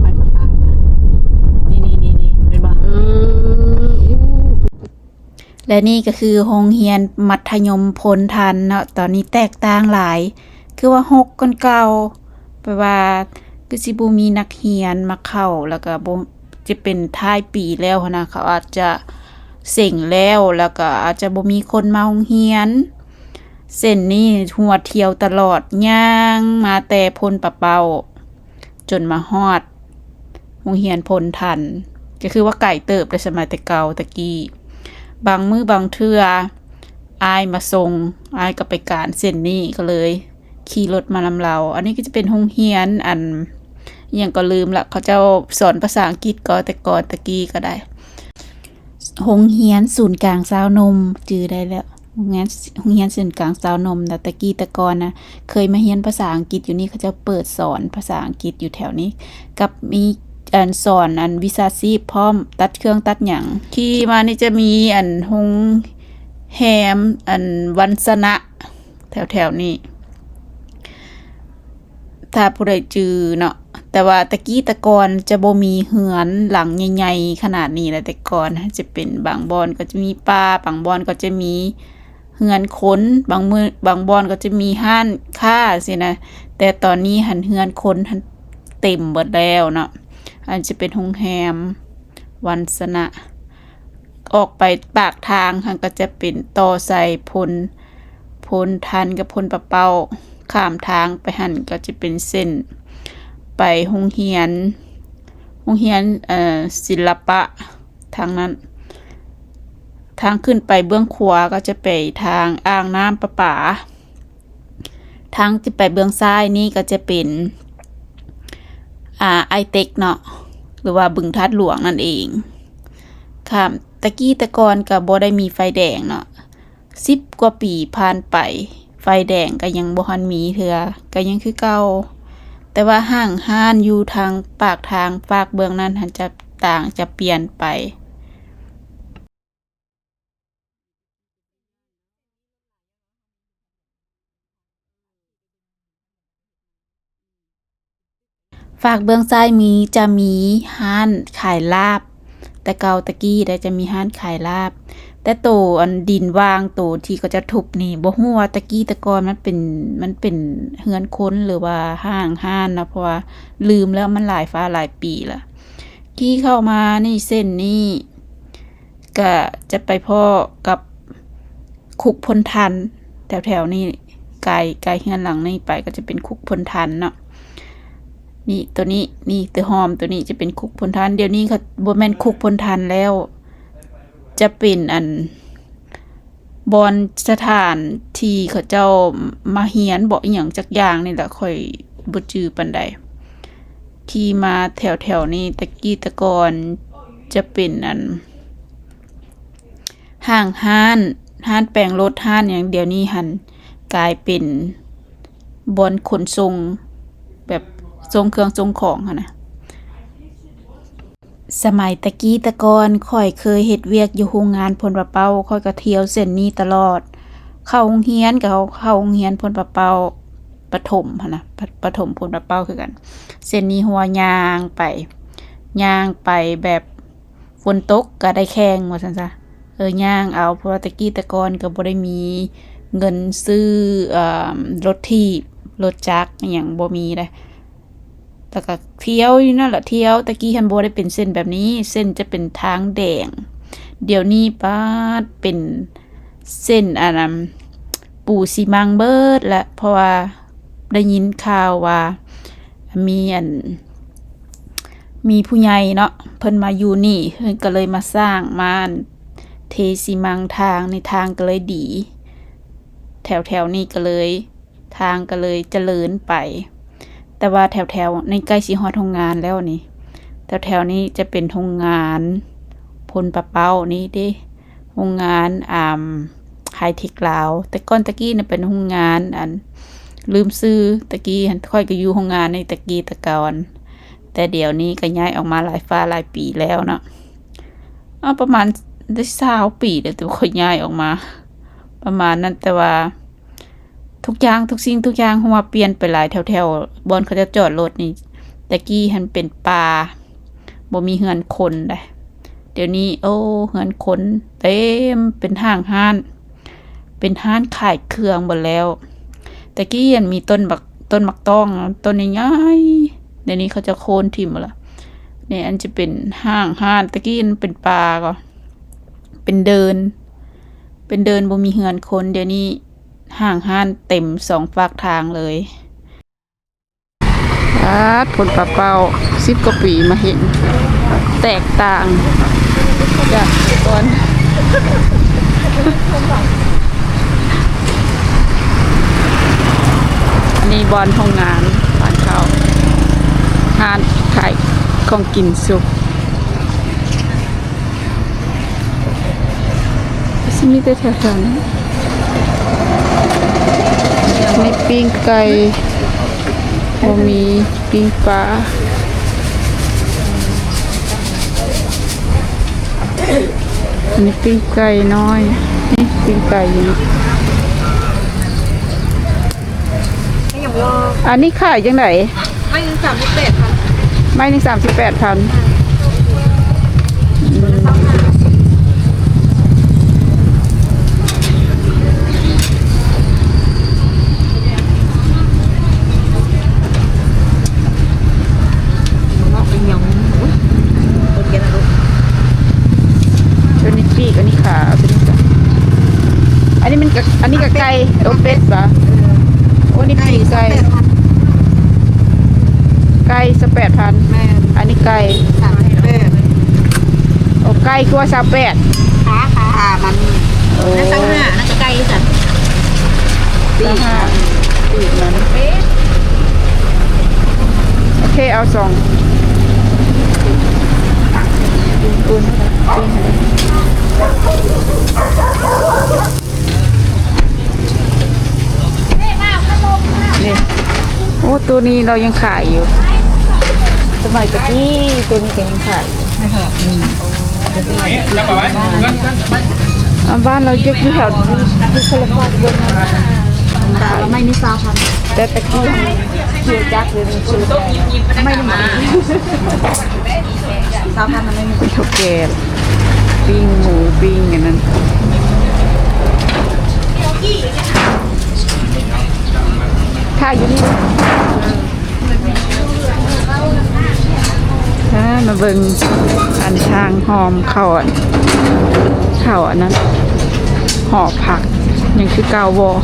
ໄປປະປາ ນີ້ໆໆໆ ເຫັນບໍ່? ອືມ ແລະນີ້ກໍຄືໂຮງຮຽນມັດທະຍົມໂພນທັນເນາະ, ຕອນນີ້ແຕກຕ່າງຫຼາຍ ຄືວ່າຮົກກວ່າເກົ່າ ແປວ່າຄືຊິບໍ່ມີນັກຮຽນມາເຂົ້າ ແລ້ວກໍບໍ່ ຈະເປັນທ້າຍປີແລ້ວຫັ້ນນະ, ເຂົາອາດຈະເສັງແລ້ວ ແລ້ວກໍອາດຈະບໍ່ມີຄົນມາໂຮງຮຽນ. ເສັ້ນນີ້ຫົວທ່ຽວຕະຫຼອດ ຍ່າງມາແຕ່ໂພນປາເປົ້າ ຈົນມາຮອດໂຮງຮຽນໂພນທັນ ກໍຄືວ່າໄກເຕີບເດ້ ສະໄໝແຕ່ເກົ່າແຕ່ກີ້. ບາງມື້ບາງເທື່ອອ້າຍມາສົ່ງ ອ້າຍກໍໄປການເສັ້ນນີ້ ກໍເລີຍຂີ່ລົດມານຳລາວ. ອັນນີ້ກໍຈະເປັນໂຮງຮຽນ ອັນ ອີ່ຫຍັງກໍລືມລະ ເຂົາເຈົ້າສອນພາສາອັງກິດກໍ ແຕ່ກ່ອນແຕ່ກີ້ກໍໄດ້. ໂຮງຮຽນສູນກາງຊາວໜຸ່ມ ຈື່ໄດ້ແລ້ວ ໂຮງຮຽນ ໂຮງຮຽນສູນກາງຊາວໜຸ່ມນະ. ແຕ່ກີ້ແຕ່ກ່ອນນະ ເຄີຍມາຮຽນພາສາອັງກິດຢູ່ນີ້ ເຂົາເຈົ້າເປີດສອນພາສາອັງກິດຢູ່ແຖວນີ້ ກັບມີ ອັນ ສອນ ອັນ ວິຊາຊີບພ້ອມ ຕັດເຄື່ອງຕັດຫຍັງ. ຂີ່ມານີ້ຈະມີ ອັນ ໂຮງແຮມ ອັນ ວັນຊະນະ ແຖວໆນີ້ ຖ້າຜູ້ໃດຈື່ເນາະ. ແຕ່ວ່າແຕ່ກີ້ແຕ່ກ່ອນຈະບໍ່ມີເຮືອນຫຼັງໃຫຍ່ໆຂະໜາດນີ້ແຫຼະ, ແຕ່ກ່ອນຈະເປັນບາງບ່ອນກໍຈະມີປ່າ, ບາງບ່ອນກໍຈະມີເຮືອນຄົນ, ບາງມື້ ບາງບ່ອນກໍຈະມີຮ້ານຄ້າຊີ້ນະ. ແຕ່ຕອນນີ້ຫັ້ນເຮືອນຄົນຫັ້ນເຕັມເບິດແລ້ວເນາະ. ອັນຈະເປັນໂຮງແຮມວັນຊະນະ. ອອກໄປປາກທາງຫັ້ນກໍຈະເປັນຕໍ່ໃສ່ໂພນ ໂພນທັນກັບໂພນປາເປົ້າ. ຂ້າມທາງໄປຫັ້ນກໍຈະເປັນເສັ້ນໄປໂຮງຮຽນ ໂຮງຮຽນ ເອີ ສິລະປະທາງນັ້ນ. ທາງຂຶ້ນໄປເບື້ອງຂວາກໍຈະໄປທາງອ່າງນ້ຳປະປາ. ທາງທີ່ໄປເບື້ອງຊ້າຍນີ້ກໍຈະເປັນ ອ່າ ໄອເຕັກເນາະ ຫຼືວ່າບຶງທາດຫຼວງນັ້ນເອງ. ຂ້າມ ແຕ່ກີ້ແຕ່ກ່ອນກໍບໍ່ໄດ້ມີໄຟແດງເນາະ, ສິບກວ່າປີຜ່ານໄປ ໄຟແດງກໍຍັງບໍ່ທັນມີເທື່ອ ກໍຍັງຄືເກົ່າ. ແຕ່ວ່າຫ້າງຮ້ານຢູ່ທາງປາກທາງຟາກເບື້ອງນັ້ນຫັ້ນຈະຕ່າງ ຈະປ່ຽນໄປ. ຟາກເບື້ອງຊ້າຍມີ ຈະມີຮ້ານຂາຍລາບ, ແຕ່ເກົ່າແຕ່ກີ້ໄດ້ຈະມີຮ້ານຂາຍລາບ. ແຕ່ໂຕອັນດິນວ່າງ ໂຕທີ່ເຂົາເຈົ້າທຸບນີ້ ບໍ່ຮູ້ວ່າແຕ່ກີ້ແຕ່ກ່ອນມັນເປັນ ມັນເປັນເຮືອນຄົນ ຫຼືວ່າຫ້າງຮ້ານນະ, ເພາະວ່າລືມແລ້ວ ມັນຫຼາຍຟ້າຫຼາຍປີລະ. ທີ່ເຂົ້າມານີ້ ເສັ້ນນີ້ ກະຈະໄປພໍ້ກັບຄຸກພົນທັນ ແຖວໆນີ້ ກາຍ ກາຍເຮືອນຫຼັງນີ້ໄປກໍຈະເປັນຄຸກພົນທັນເນາະ. ນີ້ ໂຕນີ້ ນີ້ ໂຕຮ່ອມໂຕນີ້ຈະເປັນຄຸກພົນທັນ. ດຽວນີ້ເຂົາ ບໍ່ແມ່ນຄຸກພົນທັນແລ້ວ ຈະເປັນອັນ ບ່ອນສະຖານທີ່ເຂົາເຈົ້າມາຮຽນບໍ ອີ່ຫຍັງຈັກຢ່າງນີ້ແຫຼະ ຂ້ອຍບໍ່ຈື່ປານໃດ. ທີ່ມາແຖວໆນີ້ ແຕ່ກີ້ແຕ່ກ່ອນຈະເປັນອັນ ຫ້າງຮ້ານ ຮ້ານແປງລົດ ຮ້ານຫຍັງ. ດຽວນີ້ຫັ້ນກາຍເປັນບ່ອນຂົນສົ່ງ ແບບສົ່ງເຄື່ອງສົ່ງຂອງຫັ້ນນະ. ສະໄໝແຕ່ກີ້ແຕ່ກ່ອນ ຂ້ອຍເຄີຍເຮັດວຽກຢູ່ໂຮງງານໂພນປາເປົ້າ, ຂ້ອຍກໍທ່ຽວເສັ້ນນີ້ຕະຫຼອດ. ເຂົ້າໂຮງຮຽນກໍເຂົ້າໂຮງຮຽນໂພນປາເປົ້າປະຖົມຫັ້ນນະ, ປະ ປະຖົມໂພນປາເປົ້າຄືກັນ. ເສັ້ນນີ້ຫົວຍ່າງໄປ ຍ່າງໄປແບບ ຝົນຕົກກໍໄດ້ແຂ່ງວ່າຊັ້ນຊະ. ເອີ ຍ່າງເອົາ ເພາະວ່າແຕ່ກີ້ແຕ່ກ່ອນກໍບໍ່ໄດ້ມີເງິນຊື້ ເອີ ລົດຖີບ ລົດຈັກ ອີ່ຫຍັງບໍ່ມີເດ້. ແລ້ວກໍທ່ຽວຢູ່ນັ້ນລະ ທ່ຽວ. ແຕ່ກີ້ຫັ້ນບໍ່ໄດ້ເປັນເສັ້ນແບບນີ້ ເສັ້ນຈະເປັນທາງແດງ. ດຽວນີ້ປາດ ເປັນເສັ້ນ ອັນນັ້ນ ປູຊີມັງເບິດລະ ເພາະວ່າໄດ້ຍິນຂ່າວວ່າ ມີອັນ ມີຜູ້ໃຫຍ່ເນາະ ເພິ່ນມາຢູ່ນີ້ ເພິ່ນກໍເລີຍມາສ້າງ ມາອັນ ເທຊີມັງທາງ ໃນທາງກໍເລີຍດີ ແຖວໆນີ້ກໍເລີຍ ທາງກໍເລີຍຈະເລີນໄປ. ແຕ່ວ່າແຖວໆນີ້ໃກ້ຊິຮອດໂຮງງານແລ້ວນີ້ ແຖວໆນີ້ຈະເປັນໂຮງງານພົນປາເປົ້ານີ້ເດ້. ໂຮງງານ ອາ ໄຮເທັກລາວ ແຕ່ກ່ອນຕະກີ້ນະເປັນໂຮງງານ ອັນ ລືມຊື່ ຕະກີ້ຫັ້ນຂ້ອຍກໍຢູ່ໂຮງງານນີ້ຕະກີ້ແຕ່ກ່ອນ ແຕ່ດຽວນີ້ກໍຍ້າຍອອກມາຫຼາຍຟ້າຫຼາຍປີແລ້ວເນາະ. ເອົາ ປະມານໄດ້ຊາວປີແລ້ວ ແຕ່ວ່າຂ້ອຍຍ້າຍອອກມາ ປະມານນັ້ນ. ແຕ່ວ່າ ທຸກຢ່າງ ທຸກສິ່ງທຸກຢ່າງ ເພາະວ່າປ່ຽນໄປຫຼາຍ ແຖວໆບ່ອນເຂົາເຈົ້າຈອດລົດນີ້ ແຕ່ກີ້ຫັ້ນເປັນປ່າ ບໍ່ມີເຮືອນຄົນໃດ. ດຽວນີ້ ໂອ້ ເຮືອນຄົນເຕັມ ເປັນຫ້າງຮ້ານ ເປັນຮ້ານຂາຍເຄື່ອງເບິດແລ້ວ. ແຕ່ກີ້ຫັ້ນມີຕົ້ນບັກ ຕົ້ນໝາກຕ້ອງ ຕົ້ນໃຫຍ່ໆ ດຽວນີ້ເຂົາເຈົ້າໂຄ່ນຖິ້ມໝົດລະ. ນີ້ ອັນຈະເປັນຫ້າງຮ້ານ ແຕ່ກີ້ມັນເປັນປ່າກໍ ເປັນເດີ່ນ ເປັນເດີ່ນ ບໍ່ມີເຮືອນຄົນ. ດຽວນີ້ ຫ້າງຮ້ານເຕັມສອງຟາກທາງເລີຍ. ປາດ ພົນປາເປົ້າ ສິບກວ່າປີມາເຫັນ ແຕກຕ່າງຈາກແຕ່ກ່ອນ. ອັນນີ້ບ່ອນໂຮງງານ ຮ້ານເຂົ້າ ຮ້ານຂາຍຂອງກິນສຸກ. ຊິມີແຕ່ແຖວໆນີ້ ມີປີ້ງໄກ່ ບໍ່ມີປີ້ງປາ. ອັນນີ້ປີ້ງໄກ່ນ້ອຍ ນີ້ປີ້ງໄກ່ຢູ່ນີ້. ອັນນີ້ຂາຍຈັ່ງໃດ? ໄມ້ໜຶ່ງສາມສິບແປດພັນ. ໄມ້ໜຶ່ງສາມສິບແປດພັນ. ຕົວນີ້ປີກ ອັນນີ້ຂາ ຕົວນີ້ກະ ອັນນີ້ມັນກະ ອັນນີ້ກະໄກ່ ໂອ ເປັດບໍ? ເອີ ໂອ ນີ້ປີກໄກ່ ໄກ່ຊາວແປດພັນ. ແມ່ນ ອັນນີ້ໄກ່ສາມສິບແປດ. ໂອ ໄກ່ຄືວ່າຊາວແປດ ຂາ ຂາ ຂາມັນ. ໂອ ນັ້ນຊາວຫ້າ ນັ້ນກະໄກ່ຄືກັນ. ປີກ ຊາວຫ້າ ປີກມັນ. ໂອເຄ ເອົາສອງ ອຸ່ນ ນີ້ ໂອ້ ໂຕນີ້ລາວຍັງຂາຍຢູ່ ສະໄໝຕະກີ້ ໂຕນີ້ກະຍັງຂາຍຢູ່. ອາ ບ້ານລາວເກັບຢູ່ແຖວ ຢູ່ຄົນລະຟາກເບິ່ງ ໄມ້ນີ້ຊາວພັນ ແຕ່ຕະກີ້ ຊາວພັນ ເຖົ້າແກ່ປີ້ງໝູ ປີ້ງອັນນັ້ນ ຖ້າຢູ່ນີ້ ອ່າ ມາເບິ່ງອັນທາງຮ່ອມເຂົ້າ ເຂົ້າອັນນັ້ນ ຫໍພັກ ຍັງຄືເກົ່າບໍ່?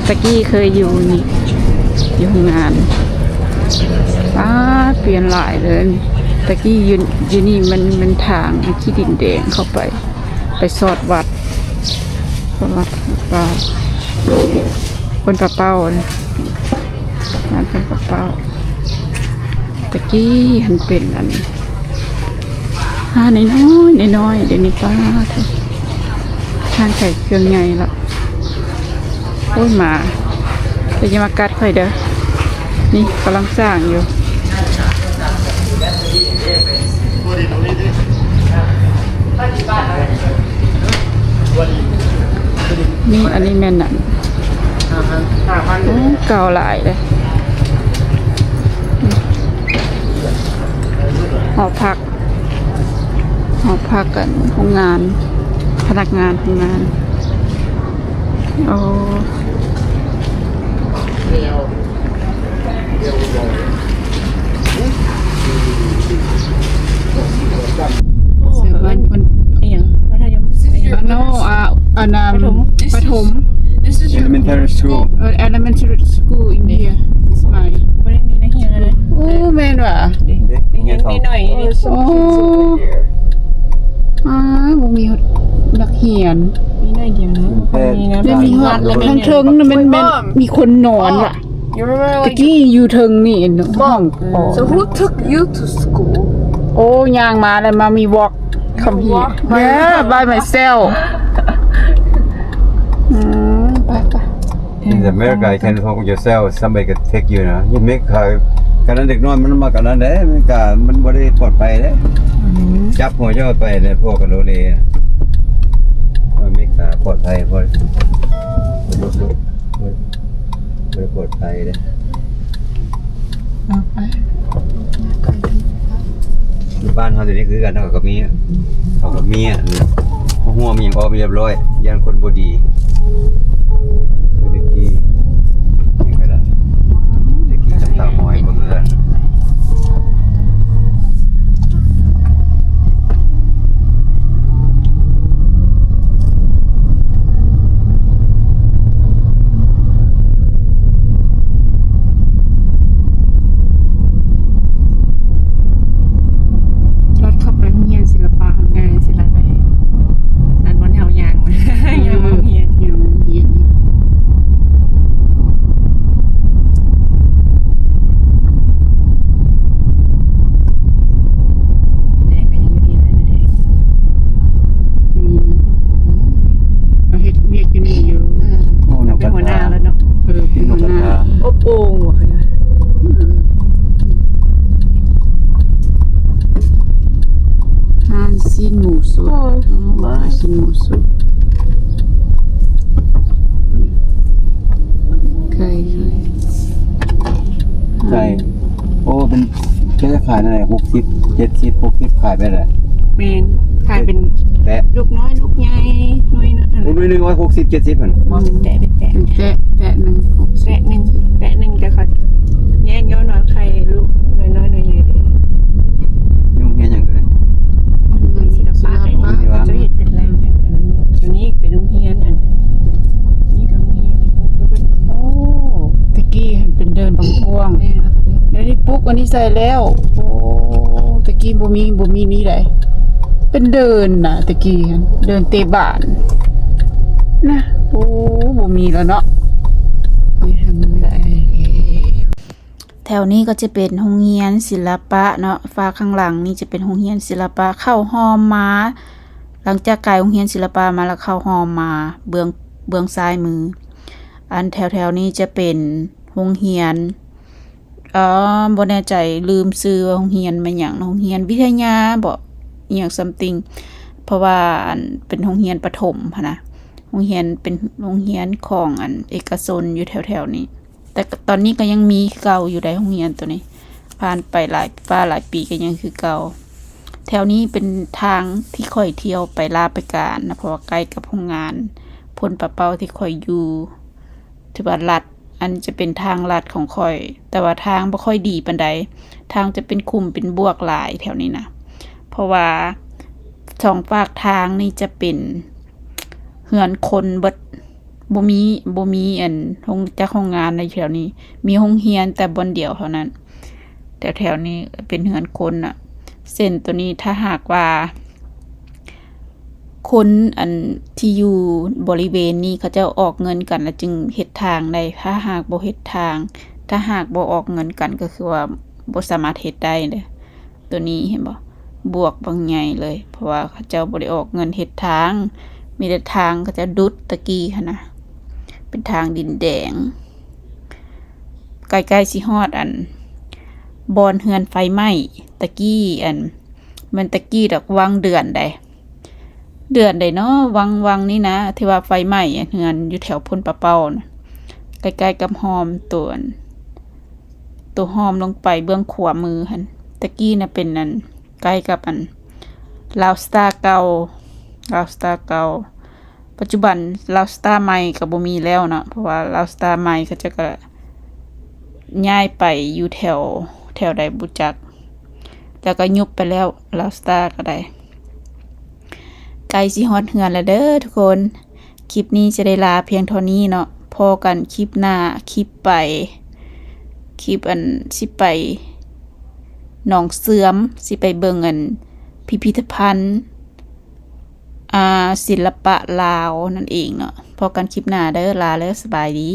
ຕະກີ້ເຄີຍຢູ່ນີ້ ຢູ່ໂຮງງານ. ປາດ ປ່ຽນຫຼາຍເລີຍ. ຕະກີ້ຢູ່ ຢູ່ນີ້ມັນ ມັນທາງທີ່ດິນແດງເຂົ້າໄປ ໄປຊອດວັດ ວັດ ວັດປ່າ ເພິ່ນປະເປົ້າ ຮ້ານເພິ່ນປະເປົ້າ. ຕະກີ້ຫັ້ນເປັນອັນ ຮ້ານນ້ອຍໆ ນ້ອຍໆ ດຽວນີ້ປາດ ຮ້ານຂາຍເຄື່ອງໃຫຍ່ລະ. ໂອ້ຍ ໝາ ແຕ່ຢ່າມາກັດຂ້ອຍເດີ ນີ້ກຳລັງສ້າງຢູ່. ນີ້ ອັນນີ້ແມ່ນອັນ ໂອ້ ເກົ່າຫຼາຍເດ້ ຫໍພັກ. ຫໍພັກ ອັນ ໂຮງງານ ພະນັກງານໂຮງງານ. ໂອ້ ເຊິ່ງບ້ານເພິ່ນ ອີ່ຫຍັງ ມັດທະຍົມ ໂນ ອ່າ ອັນນັ້ນ ປະຖົມ ປະຖົມ This is your Elementary school. ເອີ Elementary school in here. This is my ບໍ່ໄດ້ມີນັກຮຽນເລີຍ. ໂອ້ ແມ່ນຫວາ? ເດັກ ເດັກ ເດັກນ້ອຍໆ. ໂອ້ ອ່າ ບໍ່ມີນັກຮຽນ ມີໜ້ອຍດຽວນະ. ບໍ່ມີນະ. ແມ່ນ ມີຮອດ ທາງເທິງນະ ແມ່ນ ແມ່ນມີຄົນນອນຫວາ? ຕະກີ້ຢູ່ເທິງນີ້ເນາະ. Mom, so who took you to school? ໂອ້ ຍ່າງມາແລ້ວ ມາມີ walk ຄຳພີ walk by myself. ອືມ ໄປໆ. In America, you can walk yourself, somebody can take you ນະ. ຢູ່ອາເມລິກາ ການເດັກນ້ອຍມັນມັກອັນນັ້ນເດ້. ອາເມລິກາມັນບໍ່ໄດ້ປອດໄພເດ້. ອືມ ຈັບຫົວເຈົ້າໄປເດ້ ພວກກະໂລເລ. ອາເມລິກາປອດໄພ ບໍ່ ບໍ່ໄດ້ປອດໄພເດ້. ເອົາໄປ ຢູ່ບ້ານເຮົາດຽວນີ້ຄືກັນ ເຂົາກໍມີ ເຂົາກໍມີ ອາ ຫົວມີຫຍັງອອກຮຽບຮ້ອຍ ຢ້ານຄົນບໍ່ດີ. ຄືແຕ່ກີ້ ຫຍັງກໍໄດ້ ແຕ່ກີ້ຈຳຕາມອຍບໍ່ເຮືອນ. ລັດເຂົ້າໄປໂຮງຮຽນສິລະປະ ເອີ ສິລະປະ ອັນບ່ອນເຮົາຍ່າງ ຍ່າງມາໂຮງຮຽນ ຍ່າງມາໂຮງຮຽນ. ແດດກໍຍັງຢູ່ດີເລີຍນະ ແດດ ອືມ ກໍເຮັດວຽກຢູ່ນີ້ຢູ່ ອືມ ໂອ້ ເປັນຫົວໜ້າແລ້ວເນາະ ເອີ ເປັນຫົວໜ້າ ອົບໂອ່ງວ່າ ອືມ ຮ້ານຊີ້ນໝູສົດ ໂອ້ຍ ໂອ້ ຮ້ານຊີ້ນໝູສົດ ໄກ່ ໄກ່ ໂອ້ ເປັນ ເປັນຂາຍເທົ່າໃດ? ຫົກສິບ ເຈັດສິບ ຫົກສິບ ຂາຍໄປແລ້ວ. ແມ່ນ ຂາຍເປັນແຕະ ລູກນ້ອຍ ລູກໃຫຍ່ ໜ່ວຍໜຶ່ງ ໜ່ວຍໜຶ່ງຮ້ອຍຫົກສິບ ເຈັດສິບຫັ້ນ ບໍ່ ເປັນແຕະ ເປັນແຕະ ແຕະ ແຕະໜຶ່ງ ແຕະໜຶ່ງ ແຕະໜຶ່ງ ແຕ່ເຂົາແຍກຍ້ອນວ່າໄຂ່ລູກນ້ອຍໆ ໜ່ວຍໃຫຍ່ເດ້. ໂຮງຮຽນຫຍັງຕົວນີ້? ໂຮງຮຽນສິລະປະ ສິລະປະ ເຂົາເຈົ້າເຮັດເປັນແຫຼ່ງ ອັນນີ້ເປັນໂຮງຮຽນ ອັນນີ້ກໍໂຮງຮຽນ. ໂອ້ ແຕ່ກີ້ຫັ້ນເປັນເດີ່ນກວ້າງໆ ແມ່ນ ດຽວນີ້ປຸກອັນນີ້ໃສ່ແລ້ວ. ໂອ້ ແຕ່ກີ້ບໍ່ມີ ບໍ່ມີນີ້ໃດ ເປັນເດີ່ນນະ ແຕ່ກີ້ຫັ້ນເດີ່ນເຕະບານນະ. ໂອ້ ບໍ່ມີແລ້ວເນາະ. ແຖວນີ້ກໍຈະເປັນໂຮງຮຽນສິລະປະເນາະ, ຟາກຂ້າງຫຼັງນີ້ຈະເປັນໂຮງຮຽນສິລະປະ ເຂົ້າຮ່ອມມາ ຫຼັງຈາກກາຍໂຮງຮຽນສິລະປະມາແລ້ວ ເຂົ້າຮ່ອມມາເບື້ອງ ເບື້ອງຊ້າຍມື. ອັນແຖວໆນີ້ຈະເປັນໂຮງຮຽນ ເອີ ບໍ່ແນ່ໃຈ ລືມຊື່ວ່າໂຮງຮຽນແມ່ນຫຍັງ ໂຮງຮຽນວິທະຍາບໍ ອີ່ຫຍັງ something ເພາະວ່າອັນເປັນໂຮງຮຽນປະຖົມຫັ້ນນະ ໂຮງຮຽນ ເປັນໂຮງຮຽນຂອງອັນເອກະຊົນຢູ່ແຖວໆນີ້. ແຕ່ຕອນນີ້ກໍຍັງມີຄືເກົ່າຢູ່ໃດ໋ ໂຮງຮຽນໂຕນີ້ ຜ່ານໄປຫຼາຍຟ້າຫຼາຍປີກໍຍັງຄືເກົ່າ. ແຖວນີ້ເປັນທາງທີ່ຂ້ອຍທ່ຽວໄປລາໄປການນະ ເພາະວ່າໃກ້ກັບໂຮງງານພົນປາເປົ້າທີ່ຂ້ອຍຢູ່ ຖືວ່າລັດ ອັນຈະເປັນທາງລັດຂອງຂ້ອຍ ແຕ່ວ່າທາງບໍ່ຄ່ອຍດີປານໃດ ທາງຈະເປັນຂຸມເປັນບວກຫຼາຍແຖວນີ້ນະ ເພາະວ່າສອງຟາກທາງນີ້ຈະເປັນເຮືອນຄົນເບິດ. ບໍ່ມີ ບໍ່ມີອັນໂຮງຈັກໂຮງງານໃນແຖວນີ້ ມີໂຮງຮຽນແຕ່ບ່ອນດຽວເທົ່ານັ້ນ. ແຖວໆນີ້ເປັນເຮືອນຄົນນະ ເສັ້ນໂຕນີ້ ຖ້າຫາກວ່າຄົນອັນທີ່ຢູ່ບໍລິເວນນີ້ ເຂົາເຈົ້າອອກເງິນກັນ ແລ້ວຈຶ່ງເຮັດທາງໄດ້. ຖ້າຫາກບໍ່ເຮັດທາງ ຖ້າຫາກບໍ່ອອກເງິນກັນ ກໍຄືວ່າບໍ່ສາມາດເຮັດໄດ້ເດ້. ໂຕນີ້ເຫັນບໍ່? ບວກບັກໃຫຍ່ເລີຍ ເພາະວ່າເຂົາເຈົ້າບໍ່ໄດ້ອອກເງິນເຮັດທາງ ມີແຕ່ທາງເຂົາເຈົ້າດຸດຕະກີ້ຫັ້ນນະ ເປັນທາງດິນແດງ ໃກ້ໆຊິຮອດອັນບ່ອນເຮືອນໄຟໄໝ້ຕະກີ້ ອັນ ແມ່ນຕະກີ້ດອກ ຫວ່າງເດືອນໃດ ເດືອນໃດເນາະ ຫວ່າງ ຫວ່າງນີ້ນະ ທີ່ວ່າໄຟໄໝ້ເຮືອນຢູ່ແຖວພົນປາເປົ້ານະ ໃກ້ໆກັບຮ່ອມໂຕ ໂຕຮ່ອມລົງໄປເບື້ອງຂວາມືຫັ້ນ ຕະກີ້ນະເປັນອັນ ໃກ້ກັບອັນ ລາວສະຕາເກົ່າ ລາວສະຕາເກົ່າ ປັດຈຸບັນລາວສະຕາໃໝ່ກໍບໍ່ມີແລ້ວເນາະ ເພາະວ່າລາວສະຕາໃໝ່ເຂົາເຈົ້າກໍຍ້າຍໄປຢູ່ແຖວ ແຖວໃດບໍ່ຈັກ ແລ້ວກໍຍຸບໄປແລ້ວ ລາວສະຕາກໍໄດ້. ໃກ້ຊິຮອດເຮືອນແລ້ວເດີທຸກຄົນ. ຄລິບນີ້ຈະໄດ້ລາພຽງເທົ່ານີ້ເນາະ. ພໍ້ກັນຄລິບໜ້າ, ຄລິບໄປ, ຄລິບອັນ ຊິໄປໜອງເສື່ອມ, ຊິໄປເບິ່ງອັນ ພິພິທະພັນ ອ່າ ສິລະປະລາວນັ້ນເອງເນາະ. ພໍ້ກັນຄລິບໜ້າເດີ. ລາແລ້ວ, ສະບາຍດີ.